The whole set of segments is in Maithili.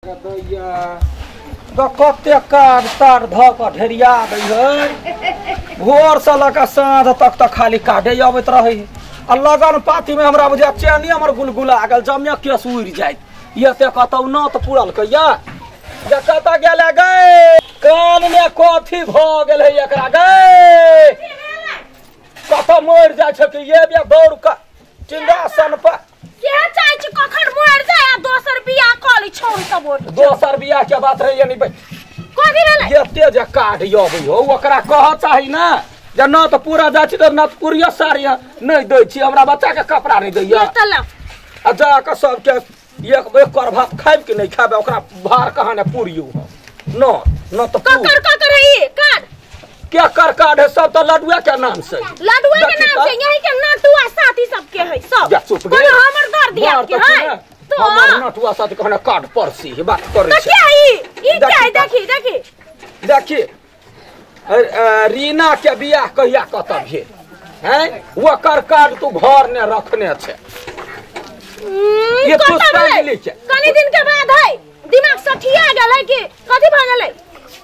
दैया कते काज तार धऽ कऽ ढेरिया दै है, भोर से लऽ कऽ साँझ तक तऽ खाली काटे अबैत रहै है। आ लगन पाती में हमरा बुझा चेनी हमर गुलगुला गेल, जमे केस उड़ि जाइत। एते कतौ न तऽ पुरलकै या जे कतऽ गेलै गै, कान मे कथी भऽ गेल है एकरा गै, कतऽ मरि जाइ छै कि ये बे दौड़ कऽ चिन्दासन पर के चाहै छी कखन मरि जाय आ दोसर बियाह कऽ ली छौन सब। दोसर बियाह के बात रहै नहीं भाई, कथी भेलै? एते जे काट अबै हो ओकरा कह चाही ना जे न तऽ पूरा जाइ छी तऽ न पूरिया साड़ी नहीं दै छी, हमरा बच्चा के कपड़ा नहीं दैया। आ जा कऽ सबके एक एक कर भात खाइब कि नहीं खाइब, ओकरा भार कहाँ ने पूरियो न न तऽ ककर ककर है ई कार्ड? के कर कार्ड है? सब तऽ लडुआ के नाम से, लडुआ के नाम से, यही के नटुआ साथी सब के है सब। चुप गे, हमर दर दिया के है तो हमर नटुआ साथी कहने कार्ड परसी है बात करै छै। तो के ई ई के है? देखी देखी देखी रीना के बियाह कहिया कत भेल हैं, ओकर कार्ड तू घर ने रखने छै। ये पुष्पांजलि के कनी दिन के बाद है, दिमाग सठिया गेलै कि कथी भ गेलै?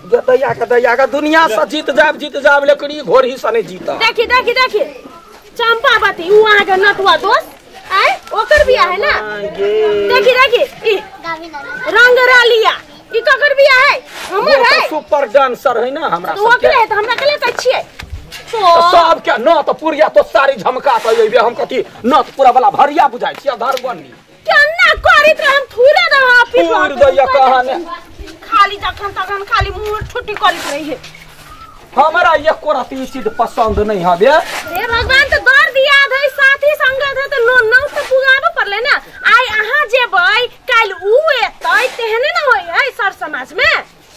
दैया के दैया के दुनिया से जीत जाब जीत जाब, लेकिन ई घोड़ी से नहीं जीता। देखी देखी देखी चंपावती उ अहाँ के नटुआ दोस्त आय ओकर बियाह है ना। देखी देखी ई रंग रालिया ई ककर बियाह है? हमर है, सुपर डांसर है ना हमरा सब के। ओकरे त हमरा के ले छियै तो सब के न त पुरिया तो सारी झमका के अइबे हम कथी न त पूरा वाला भरिया बुझाइ छियै धर बनी केना करैत रह हम थुरे दे ऑफिस थुर दैया कहाने खाली जखन तखन खाली मुंह ठुटी करैत रही। हमरा एको रति ई चीज पसंद नहीं हबे। हे भगवान त दर दिया है साथी संगत है त नो नौ त पुगाबे परले ना। आइ अहाँ जेबै काल उ एतै तेहने ना होय है सर समाज में।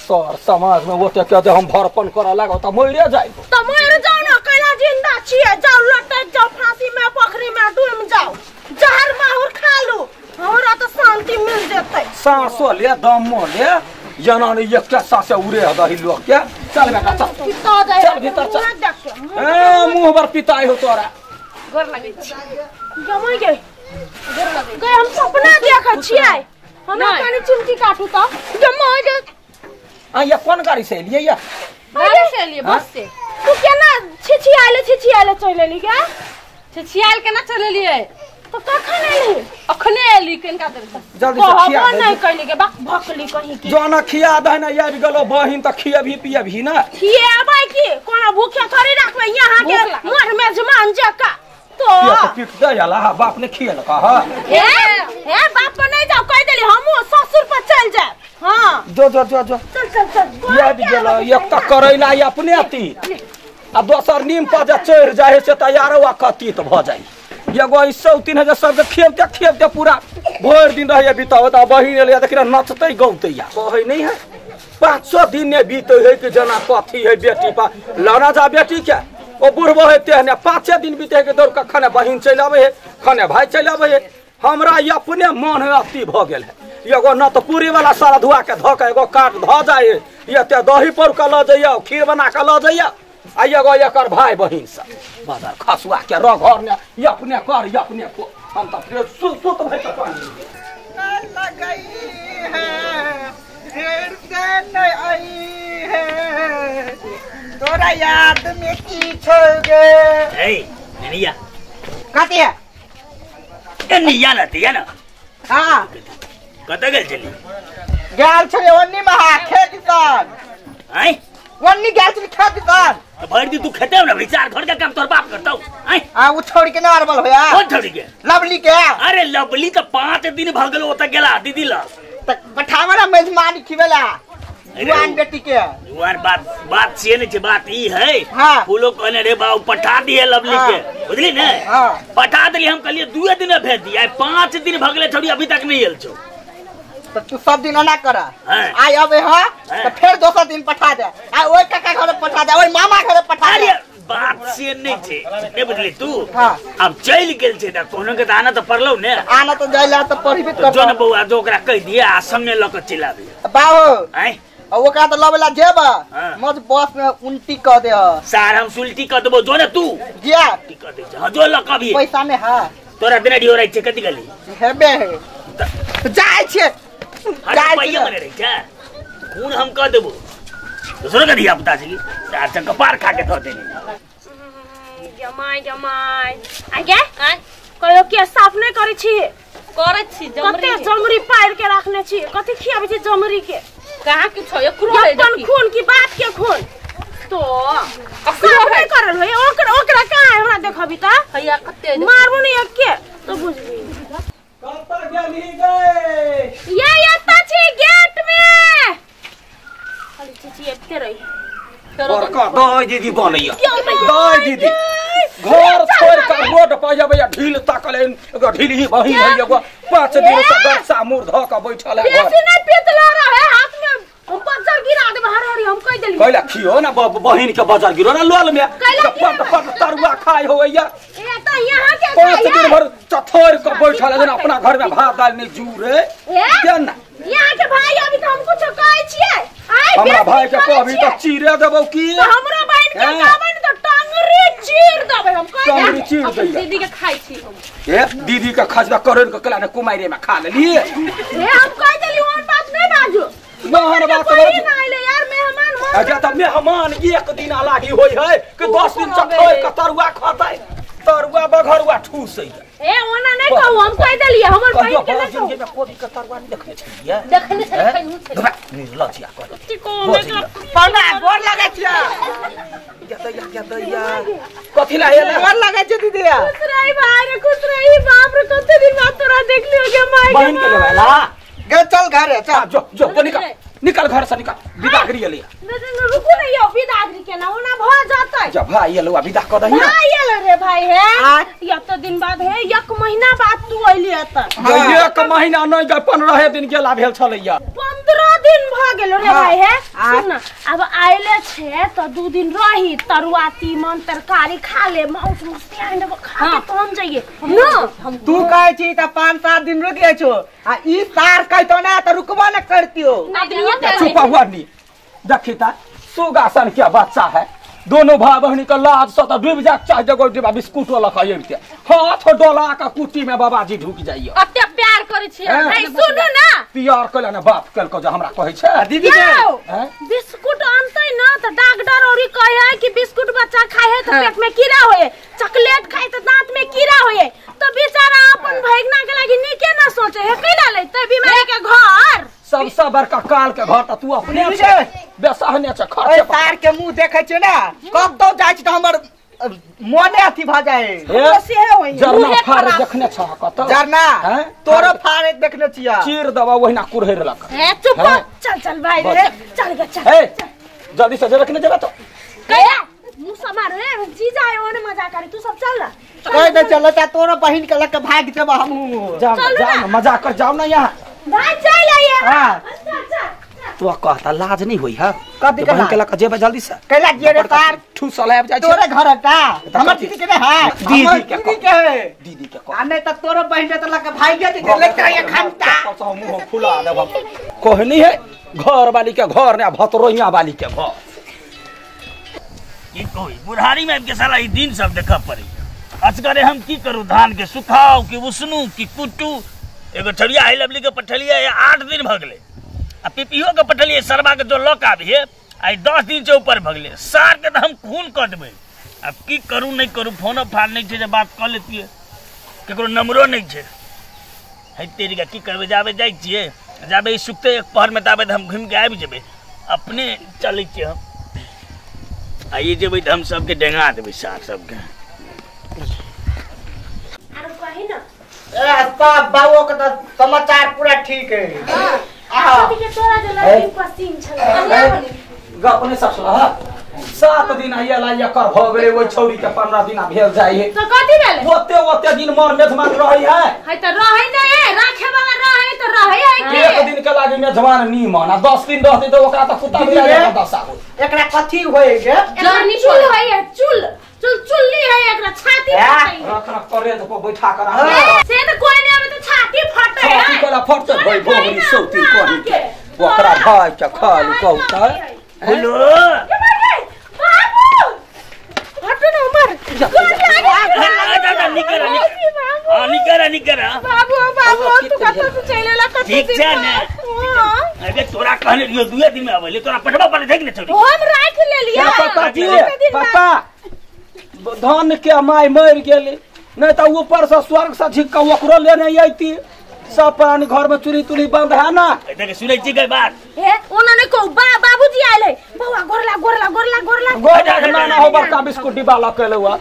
सर समाज में ओते के जे हम भरपन करऽ लागो त मरिए जाइब। त मरि जाउ न, कैला जिंदा छियै, जाउ लटक जाउ फांसी में पोखरी में डूब जाउ, जहर माहुर खा लू, हमरा त शांति मिल जेतै। सांसो ले दमो ले जना ने एकटा सांसे उड़े दही लोग के। चल बेटा चल चल भीतर चल, ए मुंह पर पिताई हो तोरा। गोर लगै छी जमै गे, गोर लगै गए हम सपना देखै छियै, हमरा कनी चिमटी काटू त जमै गे। आ ये कोन गाड़ी से एलियै या? गाड़ी से एलियै बस से। तू केना छिछियाले छिछियाले चलि एली गे? छिछियाल केना चलि एलियै? तो कखन एली? अखने एली केनका देर से। जल्दी से खिया दे। नहीं कहली के बक भकली कहीं की। जो ना खिया दे ना आबि गेलो बहिन त खियबही पियबही ना। खियाबै की? कोना भूखे थोड़ी राखबै यहाँ के मोर मेजमान जका। तो ये पीट दे आला हा बाप ने खियलका हा। हे हे बाप पर नहीं जाओ कह देली हमहु ससुर पर चल जाब। हां जो जो जो जो चल चल चल आबि गेलो। एक त करैला अपने अति आ दोसर नीम पर जे चढ़ि जाइ से त यारो आ कतीत भ जाइ। एगो ई 103,000 सबके खेबते खेबते पूरा भरि दिन रहैया बितावत। आ बहिन एलै देखिन नचतै गौतै या कहै नहीं है 500 दिन ने बीतै है कि जना कथी है बेटी पा लना जा बेटी के ओ बुढ़बो है तेहने 5 दिन बीते है कि दौड़ कऽ खने बहिन चलि आबै है खने भाई चलि आबै है। हमरा ई अपने मन है अति भऽ गेल है। एगो न तऽ पूरी वाला सारा धुआ के धऽ के एगो काट धऽ जाइ है, एते दही पर के लऽ जइया खीर बना के लऽ जइया आ एगो एकर भाई बहिन सब बाजार खसुआ के रह घर ने ये अपने कर ये अपने को। हम त फिर सुत भई त पानी लगई है ऋण से नहीं आई है तोरा याद में की छोगे। ए ननिया कथी है? ए निया न दिया न। हां कत गेल छली? गेल छली ओन्नी महा खेत सन। आय ओन्नी गेल छली खेत सन। तो भरि दिन तू खेते ना विचार घर का काम तोर बाप करतौ। आय आ उ छोड़ के ना अरबल होया। कौन छोड़ के? लवली के। अरे लवली त 5 दिन भ गेल ओत गेला दीदी ल त पठावरा मेजमानी खिवेला जुआन बेटी के। जुआन बात बात से नहीं छै, बात ई है। हाँ। फूलो कहने रे बाबू पठा दिए लवली हाँ। के बुझली ने। हाँ। पठा देली हम कहलिए 2 दिन में भेज दिया, 5 दिन भ गेले छोड़ी अभी तक नहीं आयल छौ। त तू सब दिन ना कर हाँ। आई अबे हां त फेर दोसर दिन पठा दे, आ ओय काका घर पठा दे, ओय मामा घर पठा दे। अरे बात से नहीं छै, नहीं बुझली तू। हां अब चल गेल छै त कोनो के त आना त पड़लौ ने। आना त जाइला त पढ़बे कर जो ने बौआ जो ओकरा कह दिए आ संगे ल के चल आबे बाबू। आय आ ओकरा त लबेला जेब मज बस में उल्टी क दे सार, हम सुलटी क देबो जो ने तू जिया उल्टी क दे। हां जो ल कभी पैसा ने। हां तोरा देने डियो रहै छै कथि गली हेबे है जाय छै। हर पाइए मरे रही क्या खून हम कह देबो दूसरों का धिया पुता छै चार चक्का पार खा के धऽ देने जमाई जमाई आगे कहियो के साफ नहीं करै छी करै छी जमरी कते जमरी पार के राखने छी कथि खियाबै छी जमरी के कहाँ के छो एकरो है अपन खून की बाप के खून तो साफ नहीं करल होय ओकरा ओकरा कहाँ हमरा देखबी त हैया कते मारबो नहीं एक के तो बुझबी कत गेली गए ये एता छी गेट में खाली चीची एते रही बड़का दाई दीदी बनैया दाई दीदी घर छोड़ के रोड पर जबैया ढील ताकल एगो ढील ही बही है एगो 5 दिन से गरसा मुर ध के बैठल है बेसी नहीं पेतला रहे हाथ में हम बजर गिरा देब हर हरी हम कह देली कैला खियो ना बहिन के बजर गिरो ना लोल में पट पट तरुआ खाय होइया ए त यहां के 5 दिन भर चथोर के बैठल है अपना घर में भात दाल नहीं जूरे के ना यहां के भाई अभी तो हम कुछ कहै छियै हमरा भाई के कहबी त चीरे देबौ की तो हमरा बहिन के कहबै त टांगरी चीर देबै हम कह टांगरी चीर दैया दीदी के खाइ छी हम ए दीदी के खजबा करोड़ के कला ने कुमारे में खा लेली ए हम कह देली ओन बात नहीं बाजू बाहर बात बाजू ना आइले यार मेहमान मन अच्छा त मेहमान एक दिन लागी होय है कि 10 दिन चखोर के तरुआ खतै तरुआ बघरुआ ठूसै ए ओना नहीं कहू हम कह देली हमर बहिन के नहीं कहू कोबी के तरुआ नहीं देखने छलियै देखने छलियै खैहु छलियै निर्लज्जिया कर पौना गोर लगै छियै या दैया कथि ला एला गोर लगै छै दीदी खुश रही भाई रे खुश रही बाप रे कते दिन बाद तोरा देख लियो गे माय बहिन के लेला गे चल घर चल जो जो निकल निकल घर से निकल विदागरी एले रुकू नहीं यो विदागरी के ना ओना भ जातै जा भाई एलो विदा क दही भाई एलो रे भाई है एक तो दिन बाद है एक महीना बाद तू अइली त एक महीना नहीं गे 15 दिन गेला भेल छलैया 15 दिन भ गेलो रे भाई है सुन न अब आइले छे त 2 दिन रही तरुआ तीमन तरकारी खा ले मांस मस्ती आइन देबो खा के तहन जाइए न तू कहै छी त 5-7 दिन रुक जाइ छो आ ई सार कहतो ना त रुकबो न करतियो चुप हुआ नहीं देखी ता सुगासन के बच्चा है दोनों भाई बहनी के लाज से त डूब जाक चाहे जगह डिब्बा बिस्कुट वाला खाइए हाथ डोला के कुटी में बाबाजी ढुक जाइए अते प्यार करै छी नहीं सुनू ना प्यार कइला ना बाप कल को जो हमरा कहै छै दीदी के बिस्कुट आनतै ना त डॉक्टर औरी कहै है कि बिस्कुट बच्चा खाए है त पेट में कीड़ा होए चॉकलेट खाए त दांत में कीड़ा होए त बेचारा अपन भैगना के लागी नीके ना सोचे है कैला लेतै बीमारी के घर सबसे बड़का काल के घर त तू अपने छे बेसहने छे खर्चे तार के मुंह देखै छे ना कतौ जाइ छी त हमर मोने अथी भ जाए सेहे होई जरना फाड़ देखने छ कतौ जरना तोरो फाड़ देखने छिया चीर दबा ओहिना कुरहैर लक ए चुप चल चल भाई रे चल गे चल ए जल्दी से जरा जेबा तो कया मुंह समार रे जीजा आयो ने मजा करे तू सब चल ना कह दे चल ता तोरो बहिन के लक भाग जेबा हमहु जाओ जाओ मजा कर जाओ ना यहां भाई चल आइए हां चल चल तो कहता लाज नहीं होई है कथि के बहिन के लक जेबा जल्दी से कैला जे रे तार ठूसल आबि जाइ छै तोरे घर का हमर दीदी के है दीदी के है दीदी के आ नहीं त तोरो बहिन त लक भाग जे लेके आइए खंता मुंह फुला देब कहनी है घर वाली के घर ने भतरोइया वाली के घर की कोई बुढ़ारी में के साला ई दिन सब देखा पड़ी असगरे हम की करू धान के सुखाओ कि उसनू कि कुटू एगो छड़िया आई लवली के पठलिए 8 दिन भगले आ पिपियो के पठलिए सरबा के जो लक आबिए आई 10 दिन से ऊपर भगले सार के त हम खून क देबै अब की करू नहीं करू फोन फान नहीं छै जे बात क लेतिए केकरो नंबरो नहीं छै है तेरी का की करबै जाबे जाइ छियै जाबे ई सुखते एक पहर में ताबे हम घुमि के आबि जेबै अपने चलै छियै हम आ ई जेबै त हम सबके डेंगा देबै सार सबके आरो कहि ना ए सब बाबू के त समाचार पूरा ठीक है हां के तोरा जे लड़की पसीन छल गप नहीं सब सुना 7 दिन आइला एकर भ गेलै ओइ छौरी के 15 दिन भेल जाइ है त कथि भेलै ओते ओते दिन मर मेजबान रहै है है त रहै नै है राखे वाला रहै त रहै है के एक दिन के लागी मेजबान नीमन आ 10 दिन रहतै त ओकरा त कुत्ता बिलाइ जकाँ दशा होई एकरा कथि होय गे जरनी चुल होय है चुल चुल चुल्ली है एकरा छाती फटै रख रख करे त बैठा कर से त कोई नै आवे त छाती फटै है छाती कोला फटतै भई भोगरी सौती कहि के ओकरा भाई के खाल कहतै हेलो बाबू हटो न उमर हां निकर निकर बाबू बाबू तू कत से चले ला कत ठीक छै ने अरे तोरा कहने रहियो दुए दिन में आबे तोरा पटवा पर देख ने छोड़ी हम राख लेलिए पापा जी पापा धन के my मर गेली नहीं तो ऊपर से स्वर्ग से झिक के ओकरो लेने अयती सब पानी घर में चूल्ही तुली बंद है ना देख सुनै छी के बात हे ओना नै कहू बाबूजी आयल है बौआ गोरला गोरला गोरला गोरला गोरला ना ना हो बड़का बिस्कुट डिब्बा ल के लुआ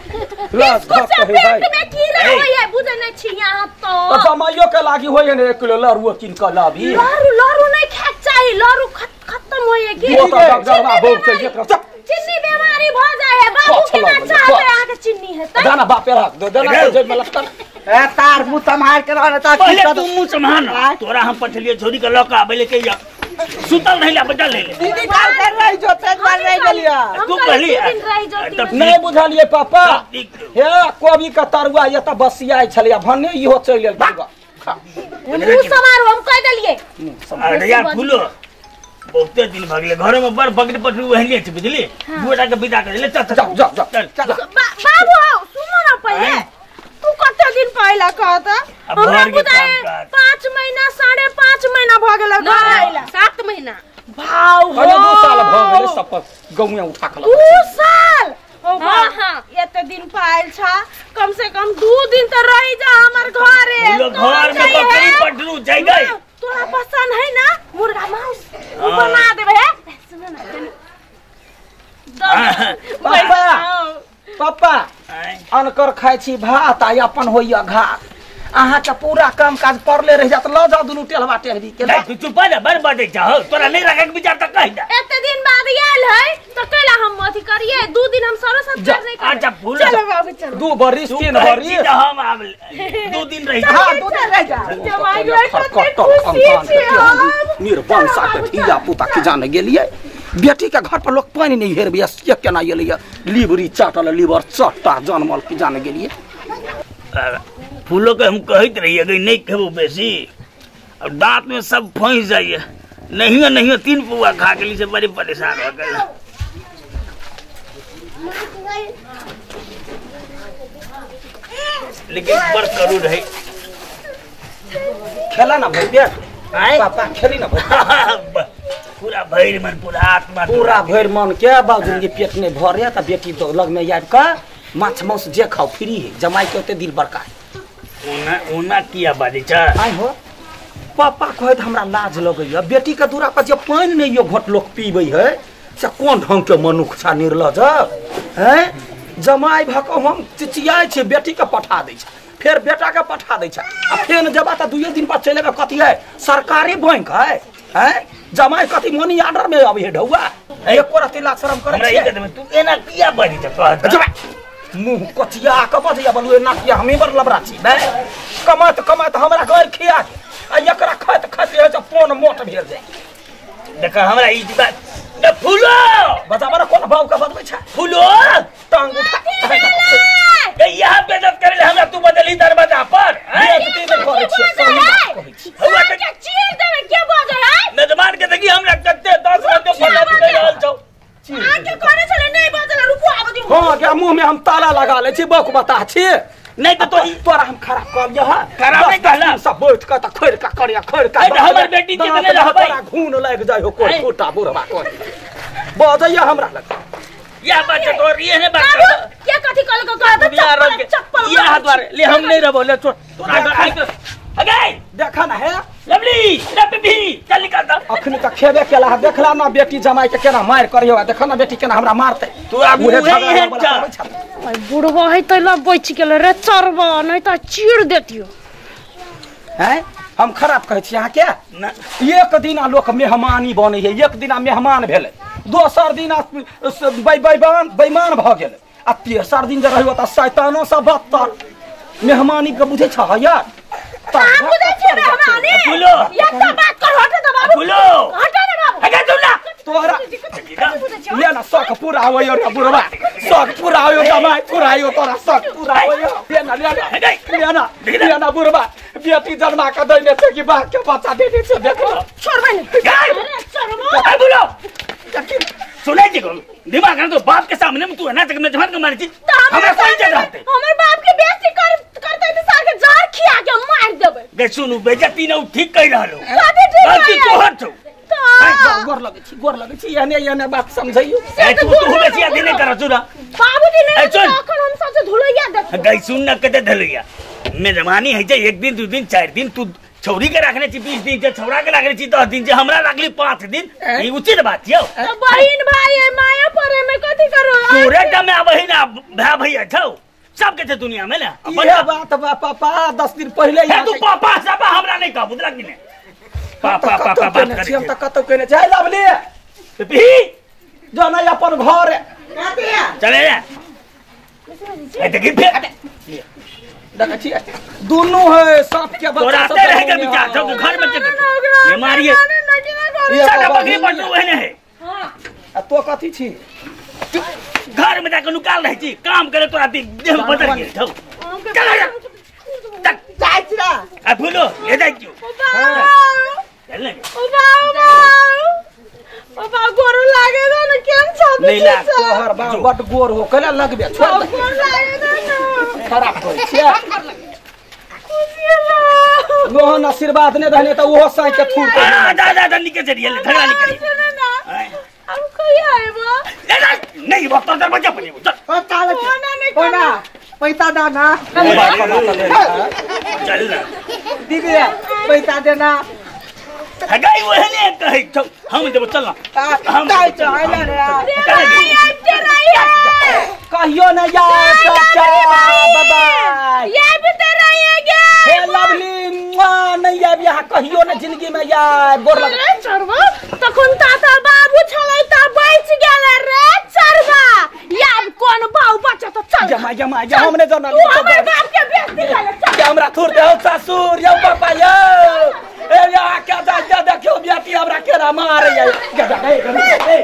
लस कहे भाई पेट में कीड़ा होय है बुझै नै छी यहां तो तो जमाइयो के लागी होय ने 1 किलो लड़ुओ किन के लाबी लड़ू लड़ू नै खाए चाही लड़ू खत्म होय की वो तो डॉक्टरवा बहुत छै एकरा चीनी बीमारी भ जाय है बाबू के ना चाहते अहाँ के चीनी है त दाना बाप रख दो दाना के जेब में लटकल ए तार मुंह सम्हार के रह न त पहले तू मुंह सम्हार ना तोरा हम पठलिए छोरी के लक आबे ले के सुतल नहीं ला बचल ले दीदी काल कर रही जो तेज मार रही गेलिया तू कहली नहीं बुझलिए पापा हे कोबी के तरुआ ये त बसियाय छलिया भन्ने इहो चलि गेल मुंह सम्हार हम कह देलिए अरे यार फूलो बहुते दिन भऽ गेलै घर में बड़ बकरी पटरी वहले छै बुझली गोटा के विदा कर ले चल जाओ जाओ जाओ चल बाबू आओ सुनो ना पहिले तू कते दिन पहिले कहत हमरा बुझाए 5 महीना 5.5 महीना भ गेल घर आइला 7 महीना भाव हो 2 साल भ गेलै सब गौए उठा के 2 साल हो हां हां एते दिन पाइल छ कम से कम 2 दिन त रहि जा हमर घरे घर में बकरी पटरू जाय गई तोरा पसंद है ना मुर्गा मांस वो बना देबे है सुनो ना पापा पापा अनकर खाइ छी भात आ अपन होइया घात अहाँ के पूरा काम काज पड़ले रह जात ल जाओ दुनू टेलवा टेलवी के नहीं तू चुप ना बड़ बड़े चाहो तोरा नहीं रखे के विचार त कहि दे एते दिन बाद आयल है त कैला हम अथी करिए 2 दिन हम सरो सब नहीं करबै अच्छा भूल चलो बाबू चलो 2 बरिस 3 बरिस हम आब 2 दिन रहि हां 2 दिन रह जा जमाई खुशी छी हम निर्वंशा के धिया पुता के जाने गेलिए बेटी के घर पर लोग पानी नहीं हेरबिया से केना एलिए लीवरी चाटल लीवर चट्टा जनमल की जाने गेलिए फूलो के हम कहत रहिए कि नहीं खेबो बेसी अब दांत में सब फंस जाइए नहीं नहीं 3 पुआ खा के लिए से बड़ी परेशान हो गए लेकिन बड़ करू रहे खेला ना भैया पापा खेली ना भैया पूरा भैर मन पूरा आत्मा पूरा भैर मन के बाबूजी के पेट नहीं भरे त बेटी तो लग में आबि के माछ मांस जे खाओ फ्री है जमाई के ओते दिल बड़का है ओना ओना किया बाजै छ आइ हो पापा कहैत हमरा लाज लगैया बेटी के दूरा पर जे पानि नहीं यो घोट लोग पीबै है से कोन ढंग के मनुख छा निर्लज हैं जमाई भक हम चिचियाइ छी बेटी के पठा दै छै फेर बेटा के पठा दै छै आ फेर जबा त 2 दिन पर चलि एबै कथी है सरकारी बैंक है हैं जमाई कथी मनी ऑर्डर में अबै है ढौआ एको रति लाज शरम करै हमरा ई कह तू एना किया बाजै छ कह मुँह कचिया के बजैया बलु एना किया हमी बड़ लबरा छी बे कमात कमात हमरा घर खिया आ एकरा खाइत खाइत रहै छै पोन मोट भेल जाय देख हमरा ई बात न फूलो बजाबर कोन भाव के बदबै छै फूलो टांग उठा ए यहाँ बेइज्जत करे हमरा तू बदली दरवाजा पर बेइज्जती नहि करै छियै सही बात कहै छी हौआ के चीर देबै के बजै है मेजबान के देखी हमरा कते 10 रंग के बदल दे रहल छौ अहाँ के कहने छलै नहीं बजल रुकू आब दियौ हां के मुंह में हम ताला लगा ले छी बक बता छी नहीं तो तोरा हम खराब कहलियै ह खराब नहीं कहला सब बैठ के त खैर का करिया खैर का हमर बेटी जितने रहबै तोरा घून लागि जाइ हो कोई छोटा बुढ़वा कोई बजैया हमरा लग या बात तोर ये ने बात के कथि कहल के कहत चप्पल चप्पल या द्वारे ले हम नहीं रहबो ले छोड़ तोरा घर आई अगे देखा ना है लवली रब भी चल निकल द अखनी त खेबे केला है देखला ना बेटी जमाई के केना मार करियो देखा ना बेटी केना हमरा मारते तू आब उहे मुहे झगड़ा है वाला करबै छै। अरे बुढ़बा है तैला बचि गेल रे चरबा नहीं त चीर देतियो हैं हम खराब कहै छी अहाँ के ना एक दिना लोक मेहमानी बनै है एक दिना मेहमान भेलै दोसर दिना बेईमान भऽ गेलै आ तेसर दिन जे रहियो त शैतानो से बदतर मेहमानी के बुझै छ यार अहाँ बुझै छियै मेहमानी बोलो। एकटा बात कर हट दे बाबू बोलो। हट दे बाबू अगे तू ना तोहरा ले ना शौक पूरा होइयो रे बुढ़वा शौक पूरा होइयो जमाई पूरा होइयो तोरा शौक पूरा होइयो ले ना ले ना ले ना ले ना बुढ़वा बेटी जन्मा के दैने छै कि बाप के बच्चा देने छै देख लो छोड़बै ने गाय अरे चरबा अरे बोलो सुनै छी दिमाग ना तो बाप के सामने में तू है ना तक मेजबान के मारी छी त हमरा कोई जगह रहते हमर बाप के बेइज्जती कर करते त सार के जहर गे सुनू बेइज्जती न ठीक कहि रहलो कथी ठीक गलती तोहर छौ गोर लगै छी गोर लगै छी एहने एहने बात समझैयो ए तू तू बेसी अथी नहीं कर सुन बाबूजी ए, नहीं सुन। अखन हम सबसे धुलैया देखो गई सुन न कते धलैया मेजबानी है जे एक दिन दू दिन चार दिन तू छौरी के रखने छी 20 दिन जे छौरा के रखने छी 10 दिन जे हमरा रखली 5 दिन ई उचित बात यौ तो बहिन भाई है माया परे में कथी करो तोरे टा में बहिन आ भाई भैया छौ सबके छै दुनिया में ना अपन इहे बात बा पापा 10 दिन पहिले हे तू पापा सब हमरा नहीं कह बुझला कि नहीं पापा पापा बात छी हम करे त कतौ केने जाय लवली भी जो नहीं अपन घर कथी है चले जा ए देखी फिर देखै छी दुनू है सांप के तोरा बच्चा आते रह के विचार छौ तू घर में चल ये मारिए साला बकरी पटू ओहने है आ तो कथी छी घर में जाके नुकाल रहै छी काम करे तोरा देह बदल गेल छौ चल जा चल जाइ छी ना आ फूलो ले जाइ छियौ चल ने बाबा गोर लागे ना केन छाती नहीं लाग, तोहर बाप बड गोर हो कला लगबे छोड़ दे गोर लागे ना खराब होइ छै लोहन आशीर्वाद ने रहने त ओहो साइ के थूर के आ जा जा जा निकल चलिए ले झगड़ा नहीं करिए सुनो ना आय। अब कहिया आएबो ले जा नहीं वो तो दरवाजा पर चल ओ ताल होना नहीं ओ ना पैसा दा ना चल ना दीदी पैसा देना हगाई ओहने कहै छौ हम देबो चल ना हम जाइ छौ आइला रे चल भाई आबते रही है कहियो न यार चाचा बाय बाय ये भी ते रही है गे हे लवली मुआ, नहीं आबि यहाँ कहियो न जिंदगी में यार गोर लग रे चरवा तखन ताता बाबू छलै त बच गेल रे चरवा याब कोन बाऊ बचत चल जमा जमा जा हमने जाना तू हमर बाप के बेइज्जती कर चल के हमरा थूर दे ससुर यौ पापा यौ ए यहाँ क्या जा जा देखियो बेटी हमरा केना मारे ये जा जा ए ए